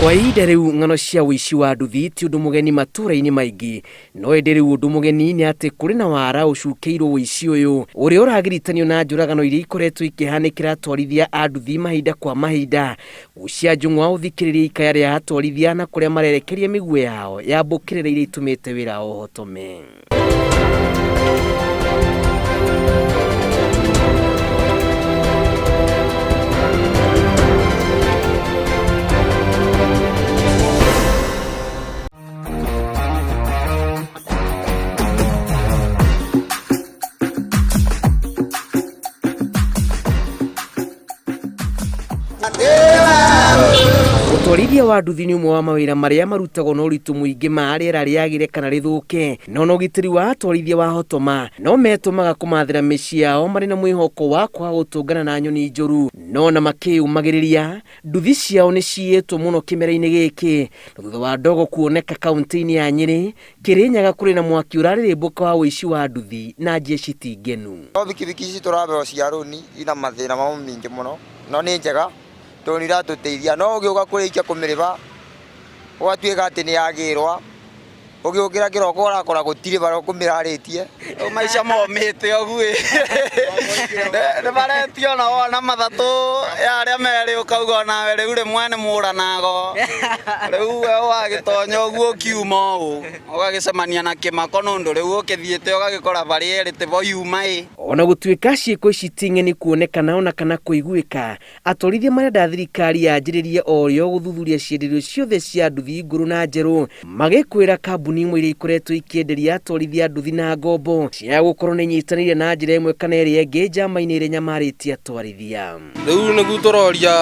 Kwa ihinda rĩu ng'ano cia ũici wa nduthi ti ũndũ mũgeni matũũra-inĩ maingĩ, no ĩndĩ rĩu ũndũ mũgeni nĩ atĩ kũrĩ na wara ũcukĩirwo ũici ũyũ ũrĩa ũragiritanio na njũragano iria ikoretwo ikĩhanĩkĩra atwarithia a nduthi mahinda kwa mahinda. Gucia njũng'wa ũthikĩrĩrie ikaya rĩa atwarithia na kũrĩa marerekeria mĩguĩ yao ya mbũkĩrĩra iria itũmĩte wĩra ũhotome. Ũtwarithia wa nduthi nĩ ũmwe wa mawĩra marĩa marutagwo na ũritũ mũingĩ ma rĩera rĩagĩre kana rĩthũke, no na ũgitĩri wa atwarithia wa hotoma no metũmaga kũmathĩra mĩciĩ yao marĩ na mwĩhoko wa kwaga gũtũngana na nyoni njũru, no na makĩyũmagĩrĩria, nduthi ciao nĩ ciyĩtwo mũno kĩmera-inĩ gĩkĩ, na thutha wa ndogo kuoneka kaunti-inĩ ya Nyĩrĩ, Kĩrĩnyaga kũrĩ na mwaki ũrarĩrĩmbũka wa ũici wa nduthi na njeshi ti ngenu. No bikibiki ici tũrabeo cia rũni ina mathĩna mamo mingĩ mũno, no nĩ njega tondũ nĩ iratũteithia, no ũgĩũka kũrĩkia kũmĩrĩba ũgatuĩka atĩ nĩ yagĩrwa, ũgĩũkĩra kĩroko ũrakora gũtirĩ barĩa ũkũmĩrarĩtie. Rĩu maica momĩte ũguo ĩ, nĩ maretio ona wona mathatũ ya arĩa merĩ ũkauga onawe rĩu rĩmwe nĩ mũranago, rĩu we wagĩtonya ũguo ũkiuma ũũ ũgagĩcemania na kĩmako nũndũ rĩu ũkĩthiĩte ũgagĩkora barĩa ĩrĩ tibo yuma ĩ. Ona gũtuĩka ciĩko ici ti ng'eni kuonekana ona kana kũiguĩka, Atwarithia marenda thirikari yanjĩrĩrie o rĩo gũthuthuria cienderio ciothe cia nduthi ngũrũ na njerũ, magĩkwĩra kambuni imwe iria ikoretwo ikĩenderia atwarithia nduthi na ngombo cia gũkorwo nĩ inyitanĩire na njĩra ĩmwe kana ĩrĩa ĩngĩ njama-inĩ ĩrĩa ĩnyamarĩtie atwarithia. Rĩu nĩguo tũroria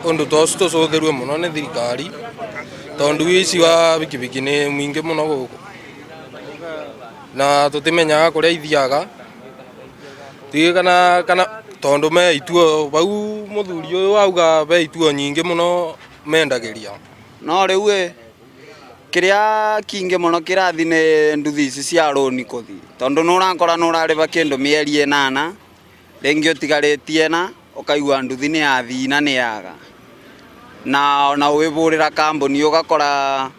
ũndũ ta ũcio tũcũthĩrue mũno nĩ thirikari, tondũ ũici wa bikibiki nĩ mũingĩ mũno gũkũ, na tũtimenyaga kũrĩa ithiaga. Ndiũĩ kana kana tondũ me ituo bau mũthuri ũyũ auga be ituo nyingĩ mũno mendagĩria. No rĩu ĩ, kĩrĩa kingĩ mũno kĩrathi nĩ nduthi ici cia rũni kũthi, tondũ nĩ ũrakora nĩ ũrarĩba kĩndũ mĩeri ĩnana, rĩngĩ ũtigarĩtie ĩna, ũkaigua nduthi nĩ yathiĩ na nĩ yaga. Na ona ũgĩbũrĩra kambuni ũgakora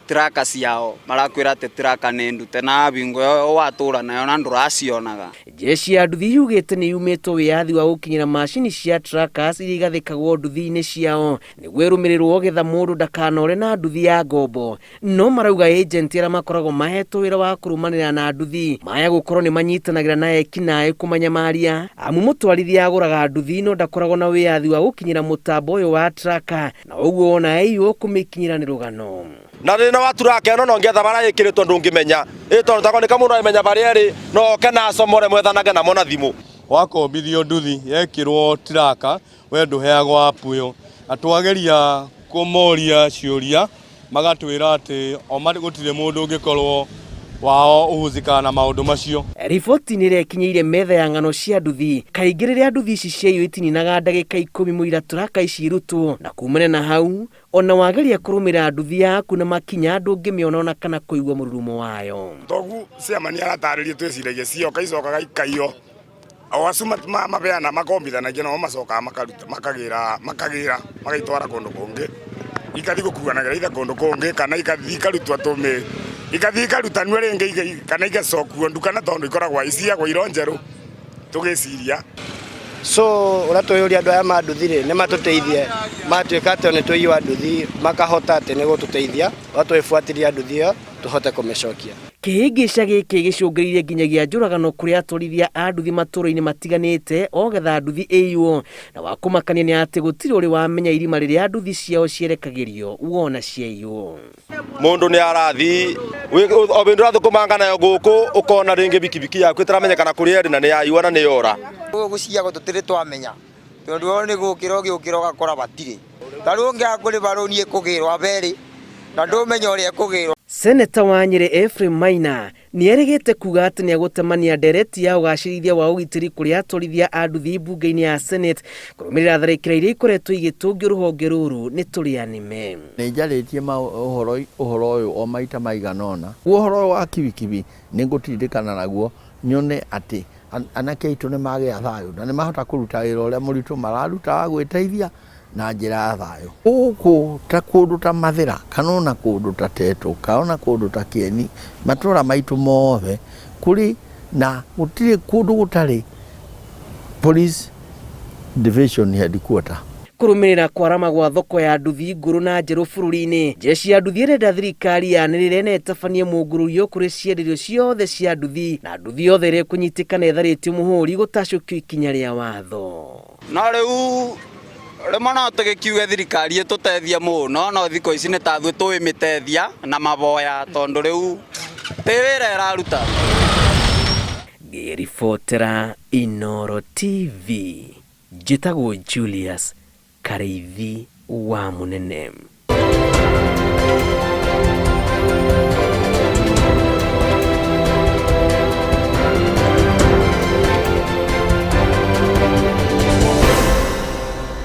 tracker ciao marakwĩra atĩ tracker nĩ ndute na bingo ĩyo watũra nayo na ndũracionaga. Jeshi ya nduthi yugĩte nĩ yumĩtwo wĩyathi wa gũkinyĩra macini cia trackers iria igathĩkagwo nduthi-inĩ ciao nĩguo ĩrũmĩrĩrwo getha mũndũ ndakanore na nduthi ya ngombo. No marauga ĩjenti arĩa makoragwo mahetwo wĩra wa kũrũmanĩrĩra na nduthi maya gũkorwo nĩ manyitanagĩra na ekinaĩ kũmanyamaria amu mũtwarithia agũraga nduthi no ndakoragwo na wĩyathi wa gũkinyĩra mũtambo ũyũ wa tracker Na ũguo wona ĩiywo kũmĩkinyĩra nĩ rũgano. Na thĩna wa turaka ĩno no ngĩetha barĩa ĩkĩrĩtwo ndũngĩmenya ĩ tondũ tako nĩ kamũndũ amenya barĩa ĩrĩ no oke na acomore mwethanage namo na thimũ. Wakombithio nduthi yekĩrwo tiraka we ndũheagwo app ĩyo na twageria kũmoria ciũria magatwĩra atĩ o gũtirĩ mũndũ ũngĩkorwo wao ũhusikaga na maũndũ macio. Riboti nĩ ĩrekinyĩire metha ya ng'ano cia nduthi. Kaingĩ rĩrĩa nduthi ici ciaiywo itininaga ndagĩka ikũmi mũira turaka ici irutwo, na kumania na hau, ona wageria kũrũmĩrĩra nduthi yaku na makinya ndũngĩmĩona ona kana kũigua mũrurumo wayo. Toguo chairman aratarĩria twĩciragia cioka icokaga ikaiywo o acio mabeana makombithanagia nao macokaga makaruta makagĩra makagĩra magaitwara kũndũ kũngĩ ikathiĩ gũkuanagĩra either kũndũ kũngĩ kana ikathiĩ ikarutwo tũmĩ ikathiĩ ikarutanio rĩngĩ kana igacokuo nduka na tondũ ikoragwo iciagwo iro njerũ tũgĩciria. So ũrĩa twĩyũria andũ aya ma nduthi rĩ nĩ matũteithie matuĩka atĩ nĩ twaiywo nduthi makahota atĩ nĩ gũtũteithia o tũgĩbuatĩrĩra nduthi ĩyo tũhote kũmĩcokia. Kĩhĩngĩca gĩkĩ gĩcũngĩrĩirie nginyagia njũragano kũrĩ atwarithia a nduthi matũũra-inĩ matiganĩte o getha nduthi ĩiywo. Na wa kũmakania nĩ atĩ gũtirĩ ũrĩ wamenya irima rĩrĩa nduthi ciao cierekagĩrio wona ciaiywo. Mũndũ nĩ arathi o bĩndũ ũrathũkũmanga nayo gũkũ ũkona rĩngĩ bikibiki yaku ĩtaramenyekana kũrĩa ĩrĩ na nĩ yaiywo na nĩ yora. Gũciagwo tũtirĩ twamenya tondũ o nĩ gũkĩra ũgĩũkĩra ũgakora hatirĩ. Ta rĩu ũngĩaga kũrĩba rũni ĩkũgĩrwo berĩ na ndũmenya ũrĩa ĩkũgĩrwo. Seneta wa Nyĩrĩ Ephraim Maina nĩ erĩgĩte kuga atĩ nĩ egũtemania ndereti ya ũgacĩrithia wa ũgitĩri kũrĩ atwarithia a nduthi mbunge-inĩ ya Senate kũrũmĩrĩra tharĩkĩra iria ikoretwo igĩtũngio rũhonge rũrũ nĩ tũrĩa nĩme. Nĩ njarĩtie ũhoro ũhoro ũyũ o maita maigana ũna. Guo ũhoro ũyũ wa kibikibi nĩ ngũtindĩkana naguo nyone atĩ anake aitũ nĩ magĩa thayũ na nĩ mahota kũruta wĩra ũrĩa mũritũ mararuta wa gwĩteithia. na njĩra ya thayũ. Gũkũ ta kũndũ ta Mathĩra kana ona kũndũ ta Tetũ kana ona kũndũ ta Kĩeni, matũra maitũ mothe kũrĩ na gũtirĩ kũndũ gũtarĩ police division headquarter. Kũrũmĩrĩra kwarama gwa thoko ya nduthi ngũrũ na njerũ bũrũri-inĩ, jeshi ya nduthi ĩrenda thirikari yanĩrĩre na ĩtabanie mũngũrũrio kũrĩ cienderio ciothe cia nduthi na nduthi yothe ĩrĩa ĩkũnyitĩkana ĩtharĩtio mũhũri gũtacũkio ikinya rĩa watho. No rĩu rĩmwe no tũgĩkiuge thirikari ĩtũtethie mũno no thikũ ici nĩ ta ithuĩ tũĩmĩtethia na maboya tondũ rĩu ti wĩra ĩraruta. Ngĩribotera Inooro TV, njĩtagwo Julius Karĩithi wa Mũnene.